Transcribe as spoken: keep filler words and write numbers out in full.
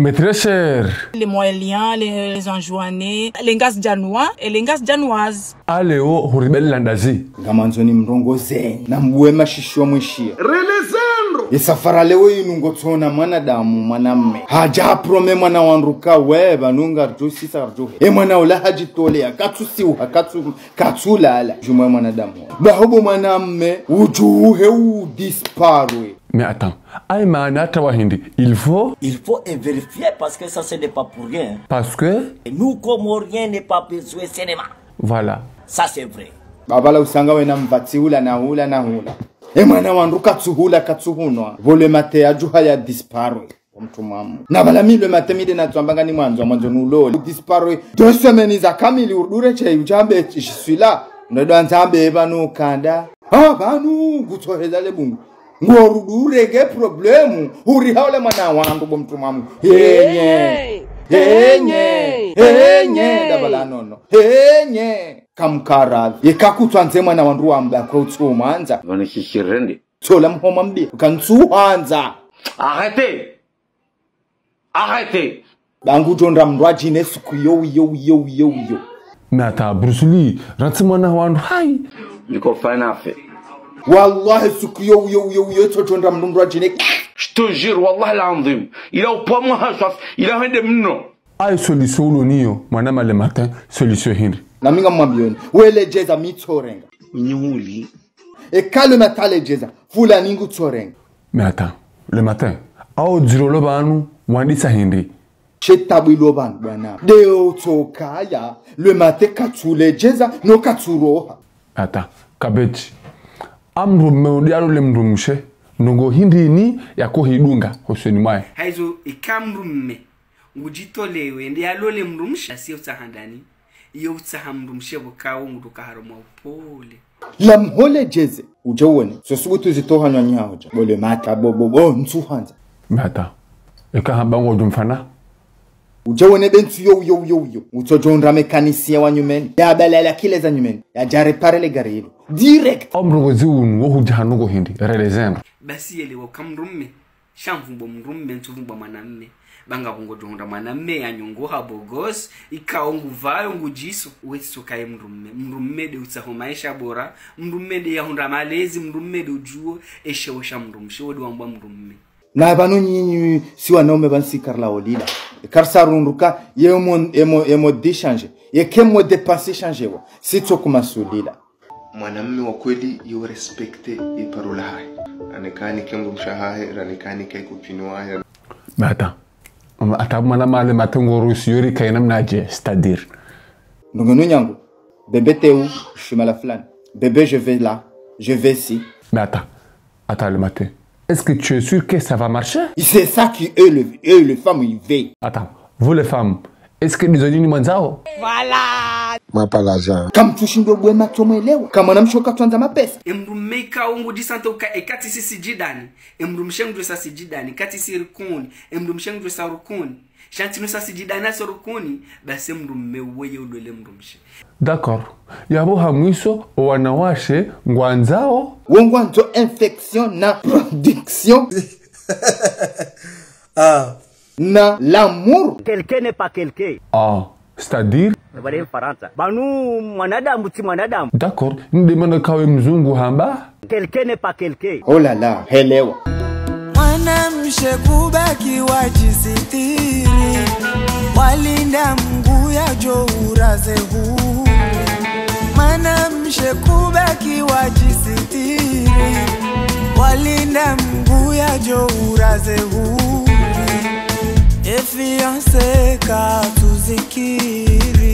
Mes très chers. Les Mohéliens, les, les Anjouanais, les Ngazidjanois et les Ngazidjanoises. Allez, oh, huribeli la ndazi. Ngamandzo ni mrongoze, na mbuwe mashisho mwishiya. Relezendro. Ye safari leo inu ngotsona mwanadamu, mwanamme. Hadja haprome mwana wandru ka we, pvanu ngarudjo sisa rudjo. E mwana ula hadjitolea, katsusiuha, katsu, katsulala. Djumwa mwanadamu. Baho bo mwanamme, udjuhe udisparaît. Mais attends, ayi maana hata wa hindri, il faut... Il faut vérifier parce que ça, ce n'est pas pour rien. Parce que... Et nous, Comoriens, n'est pas besoin cinéma. Voilà. Ça, c'est vrai. Baba la usanga wena mvatsi hula na hula na hula. E mwana wandru katsuhula katsuhunwa. Bo le matin yadjuha yadisparaît. Mtru mwamu. Na pvala mi le matin mi nde natsamba ngani mwandzo, mwandzo nulole. Udisparaît deux semaines za kamili urdure che udjambe je suis là. Ndo ndo andzambe pvanu kanda. Ah, pvanu, ngutsoheza le bungu. Ngorudure nge problème. Huri haule mwana wandru bo mtru mwamu. Henye. Henye. Henye. Dabala nono. Henye. Kamkara. Yeka kutswandze mwana wandru wamba kwa utsu mwandza. Vani shishirende. Tsola mhoma mbi. Kantsuhandza. Arrêtez. Arrêtez. Bangu djondra mndru adjine suku yo, yo, yo, yo, yo. Mais attends, Bruce Lee, rantsi mwana wandru, hayi. Niko fanafe. Wallahi, suku yo, yo, yo, yo, tso djondra mndru adjine. Je te jure, wallah l'anzim. Il a au point moi, il a un de mno. Ayi solution ulo niyo, mwana ma le matin, solution hindri. Na mi ngamwambiyoni, we le djeza mi tsorenga. Nyuli. Eka le matin le djeza, fulani ngutsorenga. Mais attends, le matin, awo dziro lo pvanu, wandisa hindri. She tabu ilo pvanu, bwana. Deo tsokaya, le matin katsu le djeza, no katsuroha. Attends, kabeti. Amdrumme undi alole mdrumshe, ndrongo hindri ni yako hidunga, hosoni mwahe. Hayizo ika mdrumme. Ngudjitolewe, nde yalole mdrumshe, asiye utsaha ndani. Iyo utsaha mdrumshe pvo kawo ngutoka harumwa upole. La mhole djeze, udje uone. So subutu zitoha nywanyi haho dja. Bo le matin, bo, bo, bo, ntsuhandza. Mais attends. Eka hamba ngodjo mfana. Udje uone be ntsu yo, yo, yo, yo. Utsodjo undra mécanicien wa nyumeni. Yabala la kile za nyumeni. Yadja réparer le gari ilo. Direct. Omrongozi unu, wo hudja hanu ko hindri. Relezendro. Basi yelewa ka mdrumme. Sha mvumbwa mdrumme, ntsu vumbwa mwanamme. Ba ngapvo ngodjo hundra mwanamme, yanyongoha beau gosse, ikao ngupvayo ngudjiso, wetsi tsokaye mdrumme. Mdrumme nde utsaho maesha bora, mdrumme nde yahundra malezi, mdrumme nde udjuo, eshewo sha mdrumshe, wo nde wambwa mdrumme. Na pvanu nyinyi, si wanaume pvanu si karla olila. Karisa runduka, ye mo, ye mo, ye mode de change. Yeke mode de pensée change wa. Si tso kumasulila. Mwanamme wa kweli yo respecter ye parole hahe. Ranekani ke mdrumshe hahe, ranekani ke copine wahe. Mais attends. Attends, mwana ma le matin ngoro siyori kayi namnadje, c'est-à-dire. Ndrongo no nyangu. Bébé, t'es où? Je suis mal à flan. Bébé, je vais là. Je vais ici. Mais attends. Attends, le matin. Est-ce que tu es sûr que ça va marcher? C'est ça qui, eux, le, eux, les femmes, ils veulent. Attends, vous les femmes, est-ce que nde izo nyinyi mwandzao? Voilà. Mapalaza. Kamtsushindo bwe matso mwelewa. Kamwana mshe katsuandza mapesa. Emdrumme ikao ngudjisanta uka ekatsi si sijidani. Emdrumshe ngudjo sa sijidani. Katsi si rukuni. Emdrumshe ngudjo sa rukuni. Sha ntsi nusa sijidani aso rukuni, basi mdrumme weye ulole mdrumshe. D'accord. Yapvo ha mwiso, owanawashe ngwandzao. Wo ngwandzo infection na production. Ah. Na l'amour. Quelqu'un n'est pas quelqu'un. Ah, c'est-à-dire? Pvale mfarantsa. Pvanu mwanadamu tsi mwanadamu. D'accord. Nde mana kawe mzungu hamba? Quelqu'un n'est pas quelqu'un. Oh là là, helewa. Mwanamshe kubaki wadjisitiri, walinda Mngu yadjo uraze hule. Mwanamshe kubaki wadjisitiri, walinda Mngu yadjo uraze hule. E fiancé katsuzikiri.